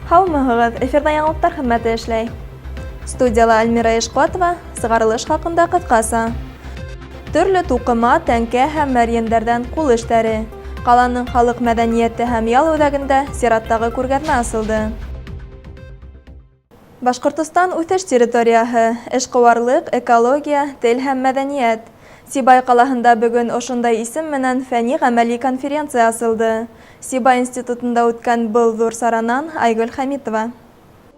Һаумыһығыҙ, эфирҙа яңылыҡтар хеҙмәте эшләй. Студияла Альмира Ишҡуатова, сығарылыш хаҡында ҡыҫҡаса. Төрлө туҡыма, тәңкә һәм мәрйендәрҙән ҡул эштәре. Ҡаланың халыҡ мәҙәниәте һәм ял үҙәгендә сираттағы күргәҙмә асылды. Башҡортостан үҫеш территорияһы, эшҡыуарлыҡ, экология, тел һәм мәҙәниәт. Сибай ҡалаһында бөгөн ошондай исем менән фәнни-ғәмәли конференция асылды. Сибай институтында үткән был ҙур саранан Айгөл Хәмитова.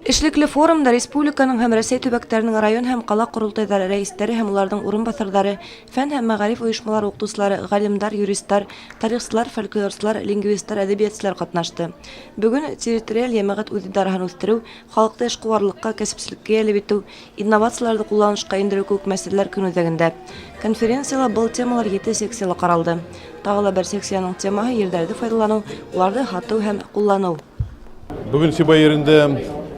Эшлекле форумда республиканың һәм Рәсәй төбәктәренең район һәм ҡала ҡоролтайҙары рәйестәре һәм уларҙың урынбаҫарҙары, фән һәм мәғариф ойошмалары уҡытыусылары, ғалимдар, юристар, тарихсылар, фольклорсылар, лингвисттар, әҙәбиәтселәр ҡатнашты. Бөгөн территориаль йәмәғәт үҙидараһын үҫтереү, халыҡты эшҡыуарлыҡҡа, кәсепселеккә йәлеп итеү, инновацияларҙы ҡулланышҡа индереү кеүек мәсьәләләр көн үҙәгендә. Конференцияла был темалар ете секцияла ҡаралды. Тағы ла бер секцияның темаһы ерҙәрҙе файҙаланыу, уларҙы һатыу һәм ҡулланыу. Бөгөн Сибай ерендә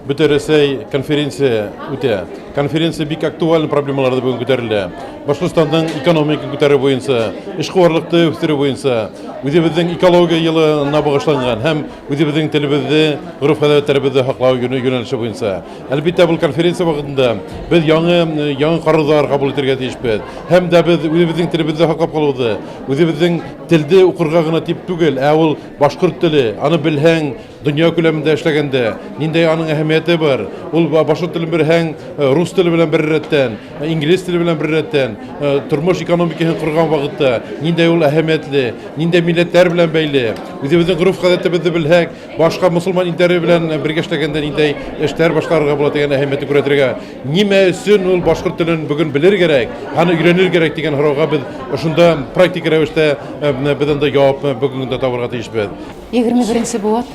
Бөтә Рәсәй конференция үтә. Конференция бик актуаль проблемаларҙы бөгөн күтәрелә. Башҡортостандың экономиканы күтәреү буйынса, эшҡыуарлыҡты үҫтереү буйынса, үҙебеҙҙең экология йылына бағышланған һәм үҙебеҙҙең телебеҙҙе, ғөрөф-ғәҙәттәребеҙҙе һаҡлау йүнәлеше буйынса. Әлбиттә, был конференция ваҡытында беҙ яңы ҡарарҙар ҡабул итергә тейешбеҙ. Һәм дә беҙ үҙебеҙҙең телебеҙҙе һаҡлап ҡалыуҙы, үҙебеҙҙең телде уҡырға ғына тип түгел, ә ул башҡорт теле, аны белһәң, донъя күләмендә эшләгәндә ниндәй аның әһәмиәте бар. Ул башҡорт телен белһәң, рус теле белән бер рәттән, инглиз теле белән бер рәттән, тормош экономикаһын ҡорған ваҡытта ниндәй ул әһәмиәтле, ниндәй милләттәр белән бәйле. Үҙебеҙҙең ғөрөф-ғәҙәтебеҙҙе белһәк, башҡа мосолман илдәре белән бергә эшләгәндә ниндәй эштәр башҡарырға була тигән әһәмиәтне күрһәтергә. Нимә өсөн ул башҡорт телен бөгөн белер кәрәк, аны өйрәнер кәрәк тигән һорауға беҙ ошонда практик рәүештә беҙ анда яуап бөгөн көндә табырға тейешбеҙ. 21 быуат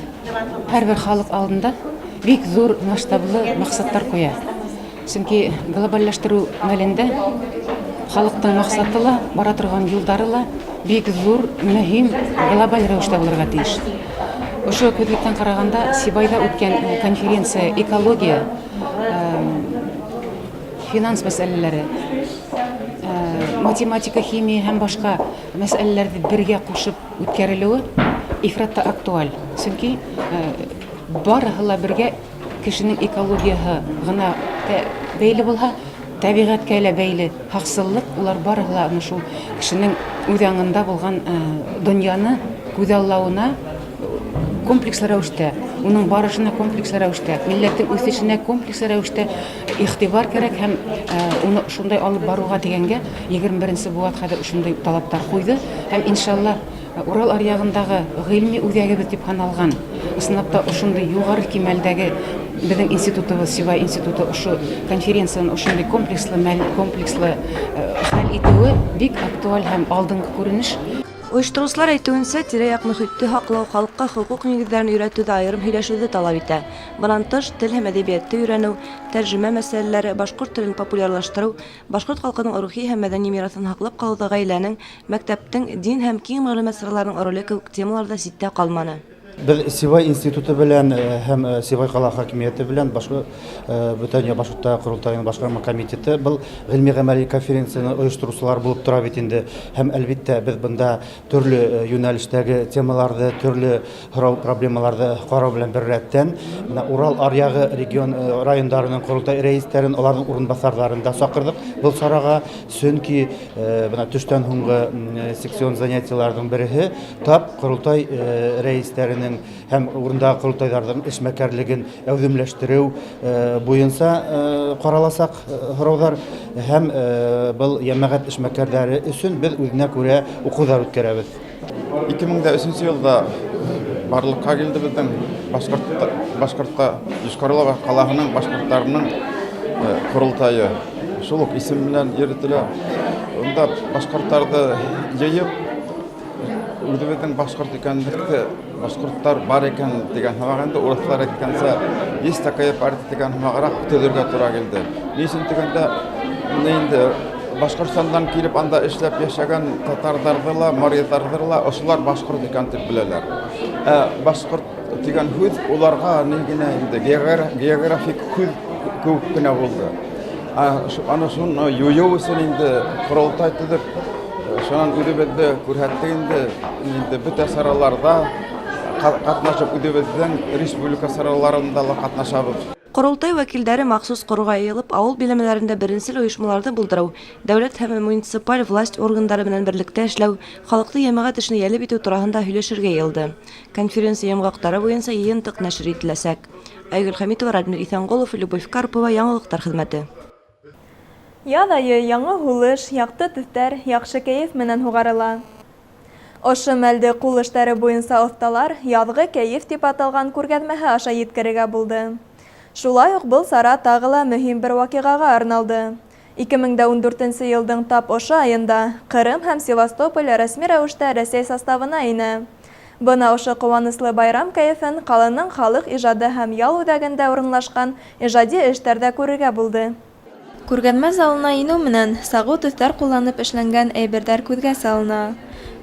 һәр бер халыҡ алдында бик ҙур масштаблы маҡсаттар ҡуя. Сөнки глобаллаштырыу мәлендә халыҡтың маҡсаты ла, бара торған юлдары ла бик ҙур, мөһим, глобаль рәүештә булырға тейеш. Ошо күҙлектән ҡарағанда Сибайҙа үткән конференция экология, финанс мәсьәләләре, математика, химия һәм башҡа мәсьәләләрҙе бергә ҡушып үткәрелеүе ифрат та актуаль. Сөнки барыһы ла бергә кешенең экологияһы ғына бәйле булһа, тәбиғәткә лә бәйле һаҡсыллыҡ, улар барыһы ла шул кешенең үҙ аңында булған донъяны күҙаллауына комплекслы рәүештә, уның барышына комплекслы рәүештә, милләттең үҫешенә комплекслы рәүештә иғтибар кәрәк һәм уны шундай алып барыуға тигәнгә 21 быуат хәҙер ошондай талаптар ҡуйҙы һәм иншалла Урал аръяғындағы ғилми үҙәгебеҙ тип һаналған, ысынлап та ошондай юғары кимәлдәге беҙҙең институтыбыҙ, Сибай институты ошо конференцияны ошондай комплекслы мәл, комплекслы хәл итеүе бик актуаль һәм алдынғы күренеш. Ойоштороусылар әйтеүенсә, тирә-яҡ мөхитте һаҡлау, халыҡҡа хоҡуҡ нигеҙҙәрен өйрәтеүҙә айырым һөйләшеүҙе талап итә. Бынан тыш, тел һәм әҙәбиәтте өйрәнеү, тәржемә мәсьәләләре, башҡорт телен популярлаштырыу, башҡорт халҡының рухи һәм мәҙәни мираҫын һаҡлап ҡалыуҙа ғаиләнең, мәктәптең, дин һәм киң мәғлүмәт сараларының роле кеүек темалар ҙа ситтә ҡалманы. Беҙ Сибай институты белән һәм Сибай ҡала хакимиәте белән Бөтә башҡорттар ҡоролтайының башҡарма комитеты был ғилми-ғәмәли конференцияны ойоштороусылар булып тора бит инде. Һәм әлбиттә беҙ бында төрлө йүнәлештәге темаларҙы, төрлө һорау проблемаларҙы ҡарау белән бер рәттән бына Урал аръяғы регион райондарының ҡоролтай рәйестәрен, уларҙың урынбаҫарҙарын да саҡырҙыҡ был сараға, сөнки бына төштән һуңғы секцион занятиеларҙың береһе тап ҡоролтай рәйестәренең һәм урындағы ҡоролтайҙарҙың эшмәкәрлеген әүҙемләштереү буйынса ҡараласаҡ һорауҙар һәм был йәмәғәт эшмәкәрҙәре өсөн беҙ үҙенә күрә уҡыуҙар үткәрәбеҙ. 2003 йылда барлыҡҡа килде беҙҙең башҡортҡа Йошкар-Ола ҡалаһының башҡорттарының ҡоролтайы. Шул уҡ исем менән йөрөтөлә. Унда башҡорттарҙы йыйып, үҙебеҙҙең башҡорт икәнлекте, башҡорттар бар икән тигән һымаҡ инде, урыҫлар әйткәнсә, есть такая партия тигән һымағыраҡ төҙөргә тура килде. Ни өсөн тигәндә, инде Башҡортостандан килеп анда эшләп йәшәгән татарҙарҙы ла, марийҙарҙы ла ошолар башҡорт икән тип беләләр. Ә башҡорт дигән һүҙ уларға ни генә инде географик һүҙ кеүек кенә булды. Аны шуны юйыу өсөн инде ҡоролтай төҙөп, шунан үҙебеҙҙе күрһәттек инде, инде бөтә сараларҙа ҡатнашып, үҙебеҙҙең республика сараларында ла ҡатнашабыҙ. Ҡоролтай вәкилдәре махсус ҡороға йыйылып, ауыл биләмәләрендә беренсел ойошмаларҙы булдырыу, дәүләт һәм муниципаль власть органдары менән берлектә эшләү, халыҡты йәмәғәт эшенә йәлеп итеү тураһында һөйләшергә йыйылды. Конференция йомғаҡтары буйынса йыйынтыҡ нәшер ителәсәк. Айгөл Хәмитова, Радмир Иҫәнғолов, Любовь Карпова, Яңылыҡтар хеҙмәте. Яҙ айы яңы һулыш, яҡты төҫтәр, яҡшы кәйеф менән һуғарыла. Ошо мәлде ҡул эштәре буйынса оҫталар Яҙғы кәйеф тип аталған күргәҙмәһе аша еткерергә булды. Шулай уҡ был сара тағы ла мөһим бер ваҡиғаға арналды. 2014 йылдың тап ошо айында Ҡырым һәм Севастополь рәсми рәүештә Рәсәй составына инә. Бына ошо ҡыуаныслы байрам кәйефен ҡаланың халыҡ ижады һәм ял үҙәгендә урынлашҡан ижади эштәрҙә күрергә булды. Күргәҙмә залына инеү менән сағыу төҫтәр ҡулланып эшләнгән әйберҙәр күҙгә салына.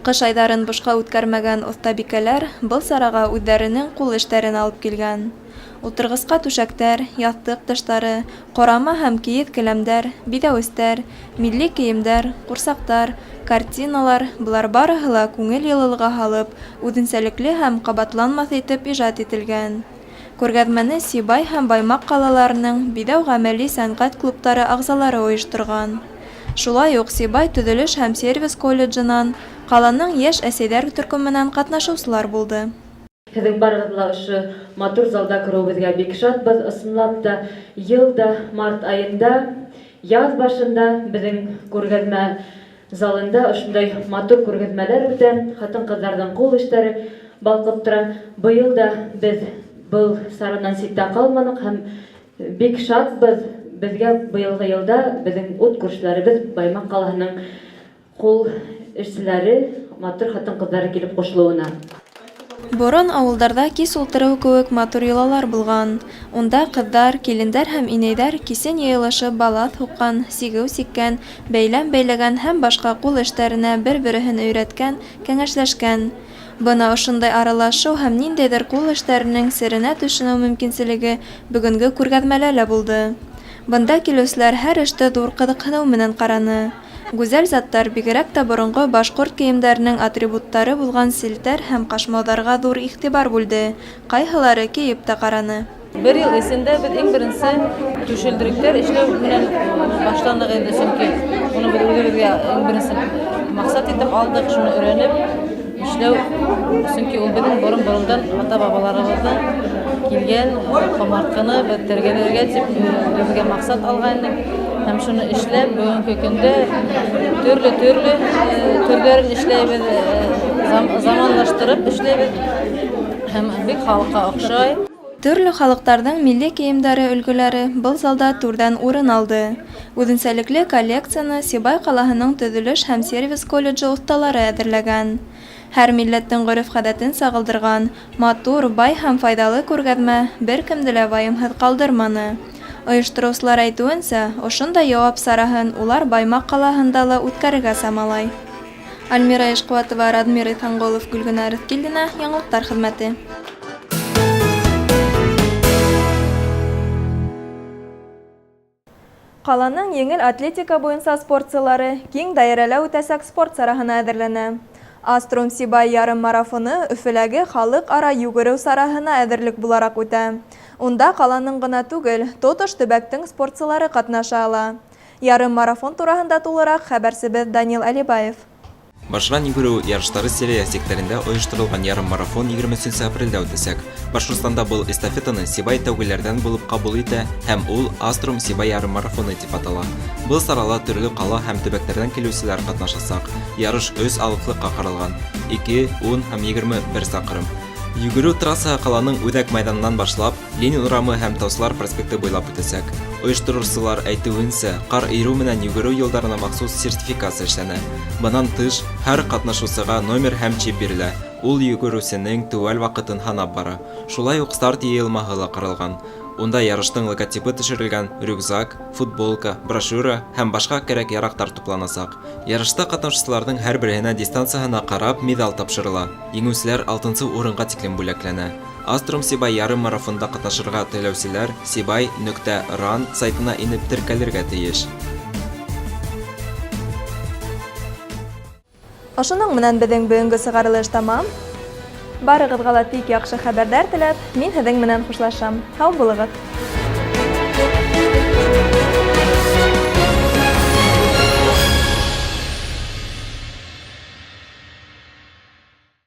Ҡыш айҙарын бушҡа үткәрмәгән оҫтабикәләр был сараға үҙҙәренең ҡул эштәрен алып килгән. Ултырғысҡа түшәктәр, яҫтыҡ тыштары, ҡорама һәм кейеҙ келәмдәр, биҙәүестәр, милли кейемдәр, ҡурсаҡтар, картиналар – былар барыһы ла күңел йылылығы һалып, үҙенсәлекле һәм ҡабатланмаҫ итеп ижад ителгән. Күргәҙмәне Сибай һәм Баймаҡ ҡалаларының биҙәү-ғәмәли сәнғәт клубтары ағзалары ойошторған. Шулай уҡ Сибай төҙөлөш һәм сервис колледжынан, ҡаланың йәш әсәйҙәр төркөмөнән ҡатнашыусылар булды. Һеҙҙең барығыҙҙы ла ошо матур залда күреүебеҙгә бик шатбыҙ. Ысынлап та, йыл да март айында, яҙ башында беҙҙең күргәҙмә залында ошондай матур күргәҙмәләр үтә. Ҡатын-ҡыҙҙарҙың ҡул эштәре балҡып тора. Быйыл да беҙ был саранан ситтә ҡалманыҡ һәм бик шатбыҙ. Беҙгә быйылғы йылда беҙҙең ут күршеләребеҙ Баймаҡ ҡалаһының ҡул эшселәре, матур ҡатын-ҡыҙҙары килеп ҡушылыуына. Борон ауылдарҙа кис ултырыу кеүек матур йолалар булған. Унда ҡыҙҙар, килендәр һәм инәйҙәр кисен йыйылышып балаҫ һуҡҡан, сигеү сиккән, бәйләм бәйләгән һәм башҡа ҡул эштәренә бер-береһен өйрәткән, кәңәшләшкән. Бына ошондай аралашыу һәм ниндәйҙер ҡул эштәренең серенә төшөнөү мөмкинселеге бөгөнгө күргәҙмәлә лә булды. Бында килеүселәр һәр эште ҙур ҡыҙыҡһыныу менән ҡараны. Гүзәл заттар бигерәк тә боронғо башҡорт кейемдәренең атрибуттары булған селтәр һәм ҡашмауҙарға ҙур иғтибар бүлде, ҡайһылары кейеп тә ҡараны. Бер йыл эсендә беҙ иң беренсе түшелдеректәр эшләү менән башланыҡ инде, сөнки уны беҙ үҙебеҙгә иң беренсе маҡсат итеп алдыҡ, шуны өйрәнеп эшләү, сөнки ул беҙҙең борон-борондан ата-бабаларыбыҙҙан килгән ҡомартҡыны беҙ тергеҙергә тип үҙебеҙгә маҡсат алған инек. Һәм шуны эшләп, бөгөнгө көндә төрлө-төрлө төрҙәрен эшләйбеҙ, заманлаштырып эшләйбеҙ һәм бик халыҡҡа оҡшай. Төрлө халыҡтарҙың милли кейемдәре өлгөләре был залда түрҙән урын алды. Үҙенсәлекле коллекцияны Сибай ҡалаһының төҙөлөш һәм сервис колледжы оҫталары әҙерләгән. Һәр милләттең ғөрөф-ғәҙәтен сағылдырған матур, бай һәм файҙалы күргәҙмә бер кемде лә вайымһыҙ ҡалдырманы. Ойоштороусылар әйтеүенсә, ошондай яуап сараһын улар Баймаҡ ҡалаһында ла үткәрергә самалай. Альмира Ишҡыуатова, Радмир Иҫәнғолов, Гөлгенә Рыҫкилдина, Яңылыҡтар хеҙмәте. Ҡаланың еңел атлетика буйынса спортсылары киң даирәлә үтәсәк спорт сараһына әҙерләнә. Аструм Сибай ярым марафоны Өфөләге халыҡ-ара йүгереү сараһына әҙерлек булараҡ үтә. Унда ҡаланың ғына түгел, тотош төбәктең спортсылары ҡатнаша ала. Ярым марафон тураһында тулыраҡ хәбәрсебеҙ Данил Әлибаев. Башран йүгереү ярыштары серия сиктәрендә ойошторолған ярым марафон 23 апрелдә үтәсәк. Башҡортостанда был эстафетаны Сибай тәүгеләрҙән булып ҡабул итә һәм ул Аструм Сибай ярым марафоны тип атала. Был сарала төрлө ҡала һәм төбәктәрҙән килеүселәр ҡатнашасаҡ. Ярыш өс алыҫлыҡҡа ҡаралған: 2, 10 һәм 21 саҡрым. Йүгереү трассаһы ҡаланың үҙәк майҙанынан башлап, Ленин урамы һәм Таусылар проспекты буйлап үтәсәк. Ойоштороусылар әйтеүенсә, ҡар иреү менән йүгереү юлдарына махсус сертификация эшләнә. Бынан тыш, һәр ҡатнашыусыға номер һәм чип бирелә. Ул йүгереүсенең теүәл ваҡытын һанап бара. Шулай уҡ старт йыйылмаһы ла ҡаралған. Унда ярыштың логотибы төшөрөлгән рюкзак, футболка, брошюра һәм башка кәрәк-ярактар тупланачак. Ярышта катнашучыларның һәрберһенә дистанцияһына карап медаль тапшырыла. Җиңүчеләр алтынчы урынга тиклем бүләкләнә. Аструм Сибай ярыммарафонда катнашырга теләүчеләр Сибай нөктә ран сайтына инеп теркәлергә тиеш. Ошоноң менән беҙҙең бөгөнгө сығарылыш тамам. Барығыҙға ла тик яҡшы хәбәрҙәр теләп, мин һеҙҙең менән хушлашам. Һау булығыҙ!